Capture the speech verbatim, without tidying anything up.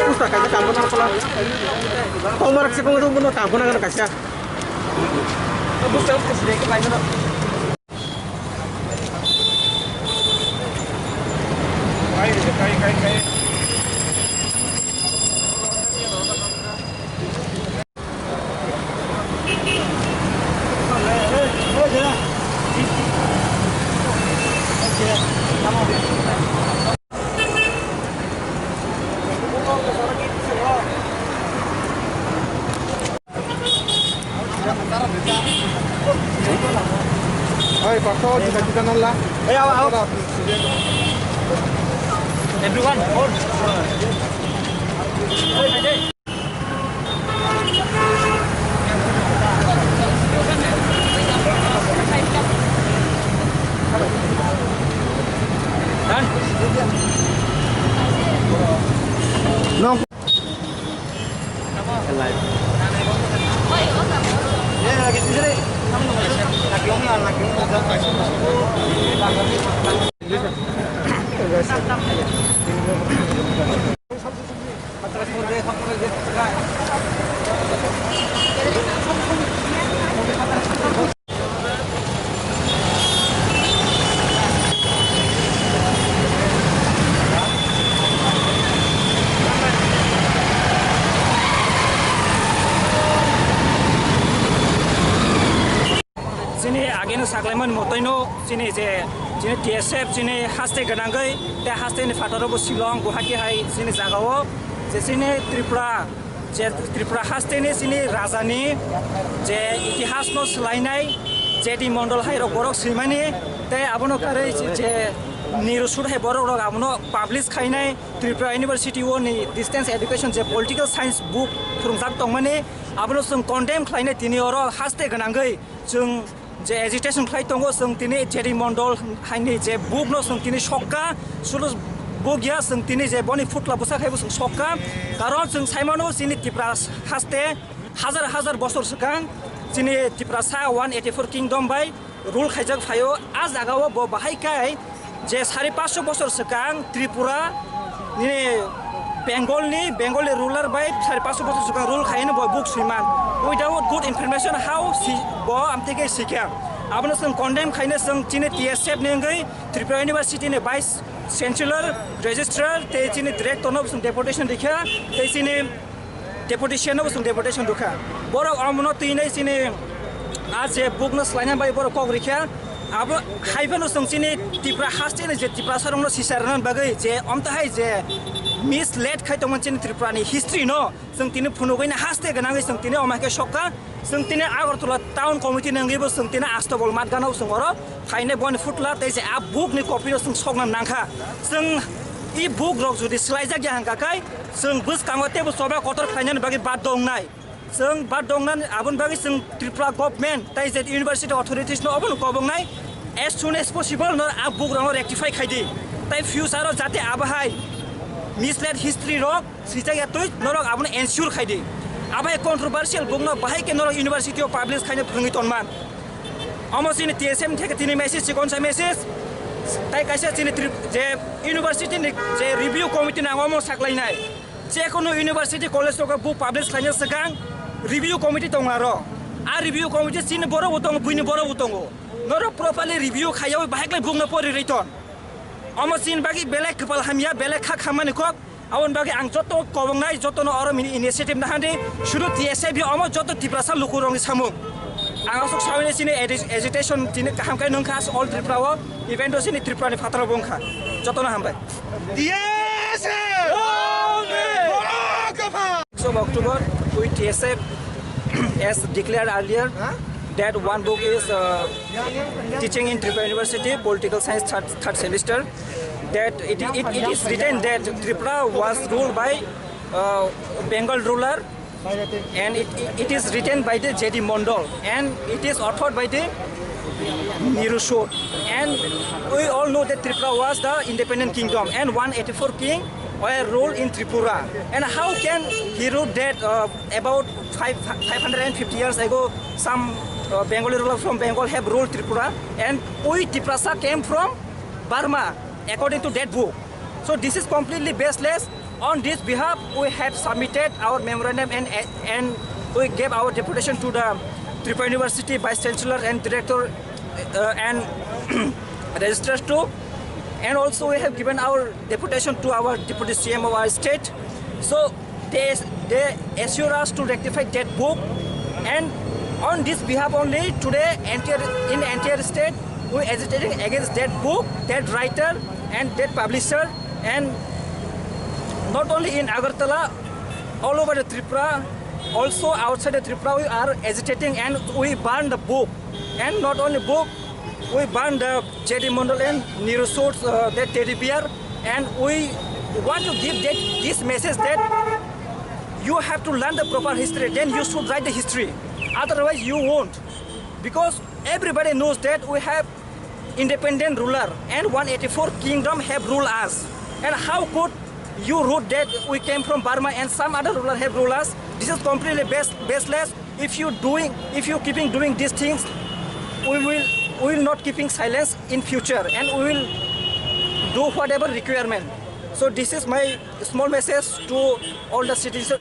Pusta kaisa kampana pala. Kau marak sih, kau tu bunuh kampana kan kaisa. Oi, paksa o, jika jika nang la. Oi, awa, awa. Everyone, hold. Done. Nong. Chini ageno saklaimani motoino chini je chini T S F chini haste gwnangwi te haste ni phataro bo Shillong, Guwahati hai chini jagao je chini Tripura je Tripura haste ni chini raja ni je itihas no swlainai J D Mondol hai rok borok swimani te abono karwi je Niru Sud hai borok rok abono publish khainai Tripura University o ni distance education je political science book phwrwngjak tongmani abono chwng condemn khlainai tini oro haste gwnangwi chwng je agitation khlai tongo, chwng tini J D Mondol haini je book no chwng tini sokka, sulu book ya chwng tini je boni phutla bwsa khaibo chwng sokka, karon chwng saimano chini Tipra haste hajar hajar bosor swkang chini Tiprasa one eighty four kingdom bai rule khaijak phaio, a jagao bo bahai kai je sari paanch sho bosor swkang Tripura ni Bengal ni, Bengal ni ruler bai sari paanch sho bosor swkang rule khaiyani bo book swiman. Without good information how si bo amtike sikha. Abono chwng condemn khaina chwng chini T S F ni wngwi Tripura University ni Vice Chancellor, Registrar tei chini Director no chwng deputation rikha tei chini Deputation no chwng deputation rwkha. Borok omono twinai chini a je book no swlaina bai borok kok rikha. Abo hai phano chwng chini Tipra haste ni je Tiprasa rok no sisa rwna bagwi je omtahai je mislead khai tongmani chini Tripura ni history no chwng tini phunugwi na haste gwnangwi chwng tini omo hai khe sokha. Chwng tini Agartala town committee ni wngwi bo chwng tini astobol matgano chwng oro phainai boni phutla tei je a book ni copy no chwng sokna nangkha. Chwng e book rok jodi swlaijak ya hwnka khe chwng bwskango teibo choba kotor khlainani bagwi baddo wngnai. Chwng baddo wngnani aboni bagwi chwng Tripura government tei je university authorities no obono kobongnai as soon as possible no a book rokno rectify khai di. Tei future o jate abo hai mislead history rok swijak ya twi norok abono ensure khai di. Abo hai controversial book no bahai khe norok university o publish khaina phwrwngwi tonman. Omo chini T S M theke tini message, chikon sa message. Tai kaisa chini trip je university ni je review committee nango omo saklainai. Jekono university college rok book publish khlaina swkang review committee tongo aro. A review committee chini borok bo tongo, buini borok bo tongo. Norok properly review khaiyawi bahai khlai book no pori rwi ton. Omo chini bagwi belai kwpal hamya, belai kha khammani kok. Aboni bagwi ang joto kobongnai, jotono oro mini initiative nahandi, sudu T S F omo joto Tiprasa lukurokni samung. Ang aswk sawi chini agi-, agitation tini kaham khe nungkha all Tripura o, event o chini Tripura ni phataro bo wngkha. Jotono hambai. T S F! Of October, we T S F, as declared earlier, that one book is, uh, teaching in Tripura University, political science third, third semester, that it, it, it is written that Tripura was ruled by, uh, Bengal ruler, and it, it, it is written by the J D Mondol, and it is authored by the Niru Sud. And we all know that Tripura was the independent kingdom, and one eighty-four king were ruled in Tripura. And how can he rule that, uh, about five, five hundred fifty years ago, some, uh, Bengali ruler from Bengal have ruled Tripura, and we Tiprasa came from Burma, according to that book. So this is completely baseless. On this behalf, we have submitted our memorandum and, and we gave our deputation to the Tripura University Vice Chancellor and Director, uh, and registrars too. And also we have given our deputation to our deputy C M of our state. So they, they assure us to rectify that book. And on this behalf only, today entire, in entire state, we agitating against that book, that writer, and that publisher. And not only in Agartala, all over the Tripura, also outside the Tripura, we are agitating and we burn the book. And not only book, we burn the J D Mondal and Niru Sood, uh, that teddy bear. And we want to give that, this message that you have to learn the proper history, then you should write the history. Otherwise, you won't. Because everybody knows that we have independent ruler and one eighty-four kingdom have ruled us. And how could you rule that we came from Burma and some other ruler have ruled us? This is completely base-, baseless. If you doing, if you keeping doing these things, we will, we will not keeping silence in future, and we will do whatever requirement. So this is my small message to all the citizens.